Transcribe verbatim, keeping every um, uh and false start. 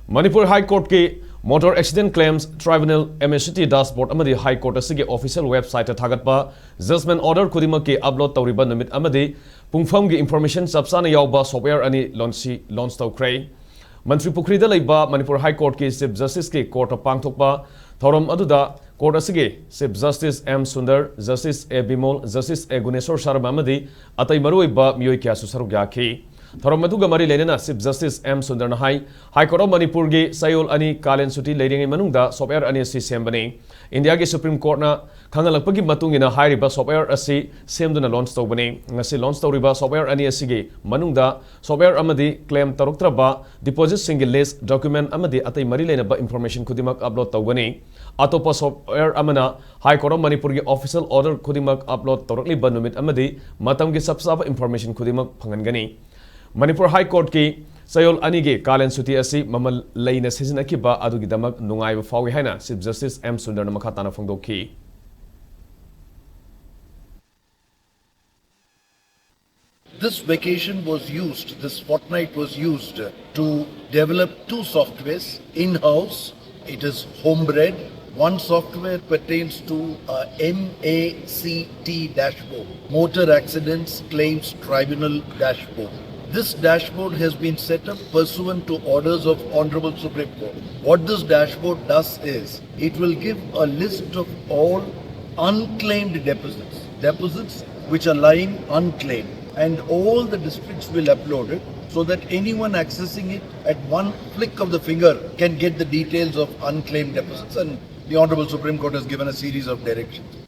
Manipur high ꯀꯣꯔꯠꯀꯤ Motor Accident Claims Tribunal, M A C T dashboard ꯑꯃꯗꯤ high court ꯑꯁꯤꯒꯤ official website ꯊꯥꯒꯠꯄ judgment order ꯈꯨꯗꯤꯡꯃꯛꯀꯤ upload ꯇꯧꯔꯤꯕ ꯅꯨꯃꯤꯠ ꯑꯃꯗꯤ ꯄꯨꯡꯐꯝꯒꯤ information ꯆꯞ ꯆꯥꯅ ꯌꯥꯎꯕ software ꯑꯅꯤ launch launch ꯇꯧꯈ꯭ꯔꯦ꯫ ꯃꯟꯇ꯭ꯔꯤ ꯄꯨꯈ꯭ꯔꯤꯗ ꯂꯩꯕ ꯃꯅꯤꯄꯨꯔ ꯍꯥꯏ ꯀꯣꯔꯠꯀꯤ Chief Justiceꯀꯤ courtꯇ ꯄꯥꯡꯊꯣꯛꯄ ꯊꯧꯔꯝ ꯑꯗꯨꯗ court ꯑꯁꯤꯒꯤ Chief Justice M Sundar, Justice A Bimol, Justice A Guneshor Sharma ꯑꯃꯗꯤ ꯑꯇꯩ ꯃꯔꯨꯑꯣꯏꯕ ꯃꯤꯑꯣꯏ ꯀꯌꯥꯁꯨ ꯁꯔꯨꯛ ꯌꯥꯈꯤ꯫ ꯊꯧꯔꯝ ꯑꯗꯨꯒ ꯃꯔꯤ ꯂꯩꯅꯅ Chief Justice M ꯁꯨꯟꯗꯔꯅ high, High Court of ꯃꯅꯤꯄꯨꯔꯒꯤ ꯆꯌꯣꯜ ꯑꯅꯤ ꯀꯥꯂꯦꯟ ꯁꯨꯇꯤ ꯂꯩꯔꯤꯉꯩ ꯃꯅꯨꯡꯗ software ꯑꯅꯤ ꯑꯁꯤ ꯁꯦꯝꯕꯅꯤ꯫ ꯏꯟꯗꯤꯌꯥꯒꯤ Supreme Courtꯅ ꯈꯪꯍꯜꯂꯛꯄꯒꯤ ꯃꯇꯨꯡ ꯏꯟꯅ ꯍꯥꯏꯔꯤꯕ software ꯑꯁꯤ ꯁꯦꯝꯗꯨꯅ launch ꯇꯧꯕꯅꯤ꯫ ꯉꯁꯤ launch ꯇꯧꯔꯤꯕ software ꯑꯅꯤ ꯑꯁꯤꯒꯤ ꯃꯅꯨꯡꯗ software ꯑꯃꯗꯤ claim ꯇꯧꯔꯛꯇ꯭ꯔꯕ depositꯁꯤꯡꯒꯤ list, document ꯑꯃꯗꯤ ꯑꯇꯩ ꯃꯔꯤ ꯂꯩꯅꯕ information ꯈꯨꯗꯤꯡꯃꯛ upload ꯇꯧꯒꯅꯤ꯫ ꯑꯇꯣꯞꯄ software ꯑꯃꯅ High Court of ꯃꯅꯤꯄꯨꯔꯒꯤ official order ꯈꯨꯗꯤꯡꯃꯛ upload ꯇꯧꯔꯛꯂꯤꯕ ꯅꯨꯃꯤꯠ ꯑꯃꯗꯤ ꯃꯇꯝꯒꯤ ꯆꯞ ꯆꯥꯕ information ꯈꯨꯗꯤꯡꯃꯛ ꯐꯪꯍꯟꯒꯅꯤ꯫ ꯃꯅꯤꯄꯨꯔ ꯍꯥꯏ ꯀꯣꯔꯠꯀꯤ ꯆꯌꯣꯜ ꯑꯅꯤꯒꯤ ꯀꯥꯂꯦꯟ ꯁꯨꯇꯤ ꯑꯁꯤ ꯃꯃꯜ ꯂꯩꯅ ꯁꯤꯖꯤꯟꯅꯈꯤꯕ ꯑꯗꯨꯒꯤꯗꯃꯛ ꯅꯨꯡꯉꯥꯏꯕ ꯐꯥꯎꯏ ꯍꯥꯏꯅ Chief Justice M ꯁꯨꯟꯗꯔꯅ ꯃꯈꯥ ꯇꯥꯅ ꯐꯣꯡꯗꯣꯛꯈꯤ꯫ This vacation was used, this fortnight was used to develop two softwares in-house. It is homebred. One software pertains to a M A C T dashboard, Motor Accidents Claims Tribunal dashboard. This dashboard has been set up pursuant to orders of Honorable Supreme Court. What this dashboard does is, it will give a list of all unclaimed deposits, deposits which are lying unclaimed, and all the districts will upload it so that anyone accessing it at one flick of the finger can get the details of unclaimed deposits. And the Honorable Supreme Court has given a series of directions.